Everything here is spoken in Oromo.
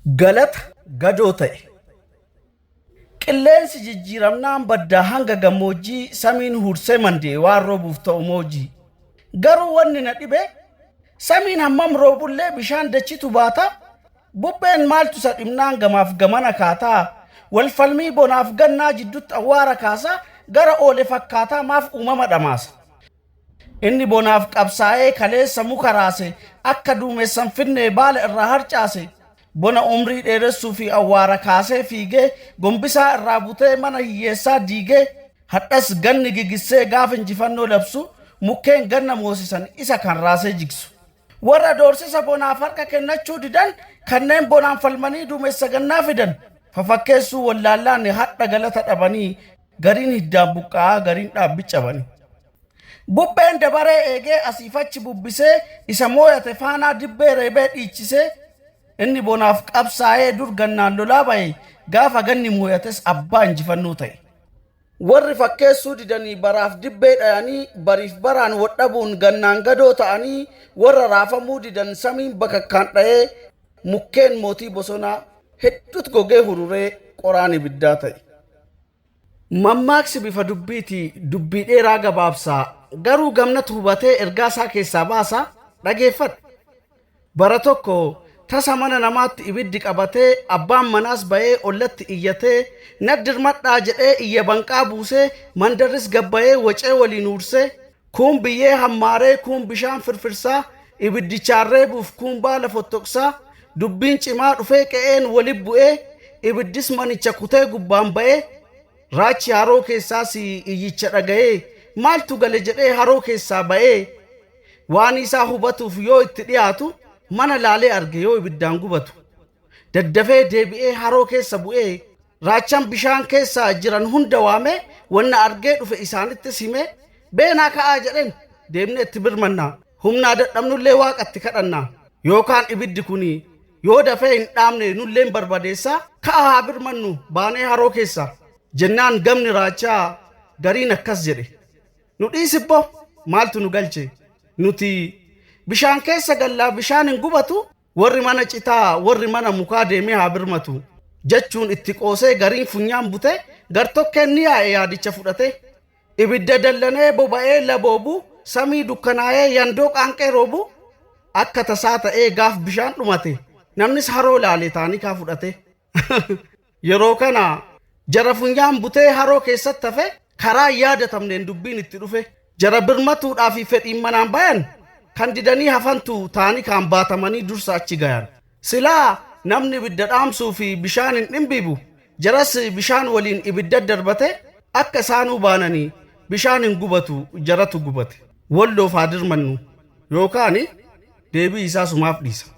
Galata gadoo ta'e. Qilleensi jijjiiramnaan baddaa hanga gammoojjii samiin huursee mandee waan roobuuf ta'u moojii. Garuu wanni na dhibe samiin hammam roobullee bishaan dachitu baata bubbeen maaltu isa dhibnaan gamaaf gamana kaataa wal falmii bonaaf gannaa jidduutti awwaara kaasaa gara oole fakkaataa maaf uumama dhamaasa. Inni bonaaf qabsaa'ee kaleessa muka raase akka duumessan finnee baala irraa harcaase bona umrii dheeressuu fi awwaara kaasee fiigee gombisaa irraa butee mana hiyyeessaa diigee hadhas ganni gigissee gaafa injifannoo labsu mukkeen ganna moosisan isa kan raasee jigsu. Warra doorsisa bonaaf harka kennachuu didan kanneen bonaan falmanii duumessa gannaa fidan fafakkeessuu wallaallaan hadha galata dhabanii gariin hiddaan buqqa'aa gariin dhaabbii. Bubbeen dabaree eegee asiif achi bubbisee isa mooyate faanaa dibbee reebee dhiichisee inni bonaaf qabsaa'ee dur gannaan lolaa ba'e gaafa ganni mooyates abbaa injifannoo ta'e. Warri fakkeessuu didanii baraaf dibbee dhayanii bariif baraan wodhabuun gannaan gadoo ta'anii warra raafamuu didan samiin bakakkaan dha'ee mukkeen mootii bosonaa hedduutu gogee hururee qoraan ibiddaa ta'e. Mammaaksi bifa dubbiiti dubbii dheeraa gabaabsaa garuu gamnatu hubatee ergaa isaa keessaa baasaa dhageeffadhu. Bara tokko tasa mana namaatti ibiddi qabatee abbaan manaas ba'ee ollatti iyyatee naddirmadhaa jedhee iyya banqaa buusee mandarris gabbayee wacee waliin huursee kuun biyyee hammaaree kuun bishaan firfirsaa ibiddichaarree reebuuf kuun baala fottoqsaa dubbiin cimaa dhufee qe'een wali bu'ee ibiddis manicha kutee gubbaan ba'ee raachi haroo keessaas iyyicha dhaga'ee maaltu gale jedhee haroo keessaa ba'ee waan isaa hubatuuf yoo itti dhiyaatu mana laalee arge yoo ibiddaan gubatu daddafee deebi'ee haroo keessa bu'ee raachan bishaan keessa jiran hunda waamee wanna argee dhufe isaanittis himee beenaa ka'aa jedheen deemnee itti birmannaa humnaa dadhabnullee waaqatti kadhannaa yookaan ibiddi kun yoo dafee hin dhaamne nulleen barbadeessaa ka'a haa birmannu baanee haroo keessa jennaan gamni raachaa gariin akkas jedhe nu dhiisibbo maaltu nu galche nuti bishaan keessa gallaa bishaan hin gubatu warri mana citaa warri mana mukaa deemee haa birmatu jechuun itti qoosee gariin funyaan bute gartokkeen ni yaa'e yaadicha fudhate ibidda dallanee boba'ee laboobu samii dukkanaa'ee yandoo qaanqee roobu akka tasaa ta'ee gaaf bishaan dhumate namnis haroo laale taanikaa fudhate yeroo kana jara funyaan butee haroo keessatti hafe karaa yaadatamneen dubbiin itti dhufe jara birmatuudhaa fi fedhiin manaan bayan kan didanii hafantu taanikaan baatamanii dursa achi gayan silaa namni ibidda dhaamsuu fi bishaan hin dhimbiibu jaras bishaan waliin ibidda darbate akka isaanuu baananii bishaan hin gubatu jaratu gubate walloof haa dirmannu yookaan deebii isaa sumaaf dhiisa.